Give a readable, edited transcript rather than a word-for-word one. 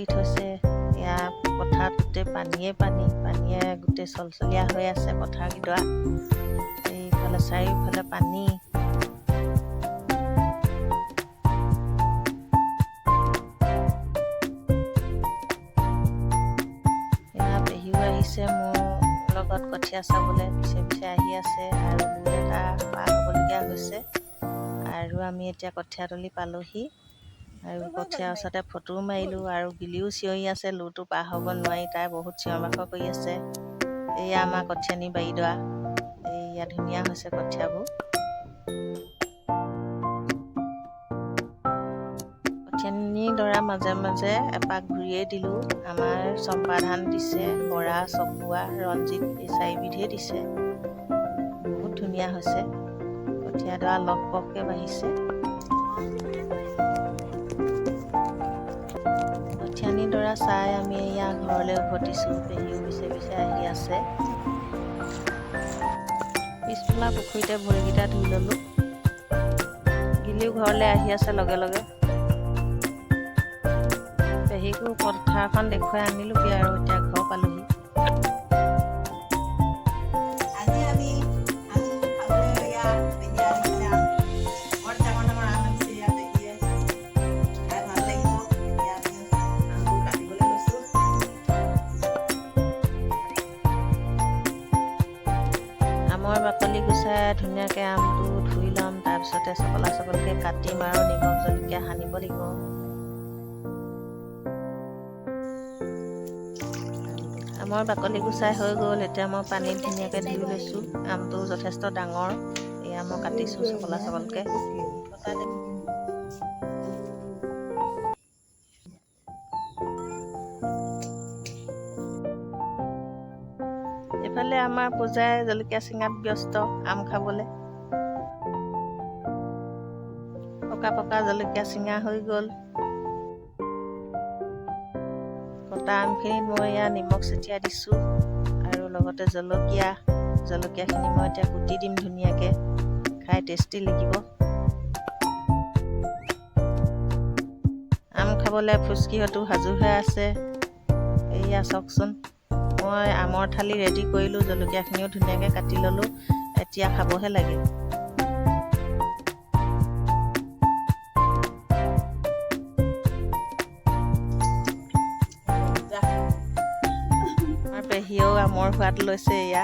কৰি থৈছে। এয়া পথাৰত গোটেই পানীয়ে পানী, পানীয়ে গোটেই চলচলীয়া হৈ আছে পথাৰকেইডৰা। এইফালে চাৰিওফালে পানী। এয়া পেহীও আহিছে মোৰ লগত কঠীয়া চাবলৈ, পিছে পিছে আহি আছে। আৰু লোৰ এটা পাৰ হ'বলগীয়া হৈছে। আৰু আমি এতিয়া কঠীয়াতলি পালোহি আৰু কঠীয়াৰ ওচৰতে ফটোও মাৰিলোঁ। আৰু গিলিও চিঞৰি আছে, লোটো পাৰ হ'ব নোৱাৰি, তাই বহুত চিঞৰ বাখৰ কৰি আছে। এয়া আমাৰ কঠীয়ানি বাৰীডৰা, এয়া ধুনীয়া হৈছে কঠীয়াবোৰ। কঠীয়ানিডৰা মাজে মাজে এপাক ঘূৰিয়েই দিলোঁ। আমাৰ চম্পা ধান দিছে, বৰা, চকুৱা, ৰঞ্জিত এই চাৰিবিধেই দিছে। বহুত ধুনীয়া হৈছে কঠীয়াডৰা, লহ পহকৈ বাঢ়িছে। কঠীয়ানিডৰা চাই আমি এয়া ঘৰলৈ উভতিছোঁ। পেহীও পিছে পিছে আহি আছে। পিছফালৰ পুখুৰীতে ভৰিকেইটা ধুই ল'লোঁ। গিলিও ঘৰলৈ আহি আছে লগে লগে। পেহীকো পথাৰখন দেখুৱাই আনিলোগৈ আৰু এতিয়া ঘৰ পালোহি। আজি আমি আম খাবলৈ এয়া পেহীয়ে আনিছিলে আম। বৰ ডাঙৰ ডাঙৰ আম আনিছে এয়া পেহীয়ে। খাই ভাল লাগিব। এতিয়া আমি আমবোৰ কাটিবলৈ লৈছোঁ। আমৰ বাকলি গুচাই ধুনীয়াকৈ আমটো ধুই ল'ম, তাৰপিছতে চকলা চকলকৈ কাটিম আৰু নিমখ জলকীয়া সানিব লাগিব। আমৰ বাকলি গুচাই হৈ গ'ল। এতিয়া মই পানীত ধুনীয়াকৈ ধুই লৈছোঁ। আমটো যথেষ্ট ডাঙৰ, এয়া মই কাটিছোঁ চকলা চকলকৈ। এইফালে আমাৰ পূজাই জলকীয়া চিঙাত ব্যস্ত আম খাবলৈ। পকা পকা জলকীয়া চিঙা হৈ গ'ল। কটা আমখিনিত মই এয়া নিমখ ছটিয়াই দিছোঁ আৰু লগতে জলকীয়াখিনি মই এতিয়া কুটি দিম ধুনীয়াকৈ, খাই টেষ্টি লাগিব। আম খাবলৈ ফুচকিহঁতো সাজু হৈ আছে। এয়া চাওকচোন, মই আমৰ থালি ৰেডি কৰিলোঁ, জলকীয়াখিনিও ধুনীয়াকৈ কাটি ল'লোঁ, এতিয়া খাবহে লাগে। আমাৰ পেহীয়েও আমৰ সোৱাদ লৈছে এয়া।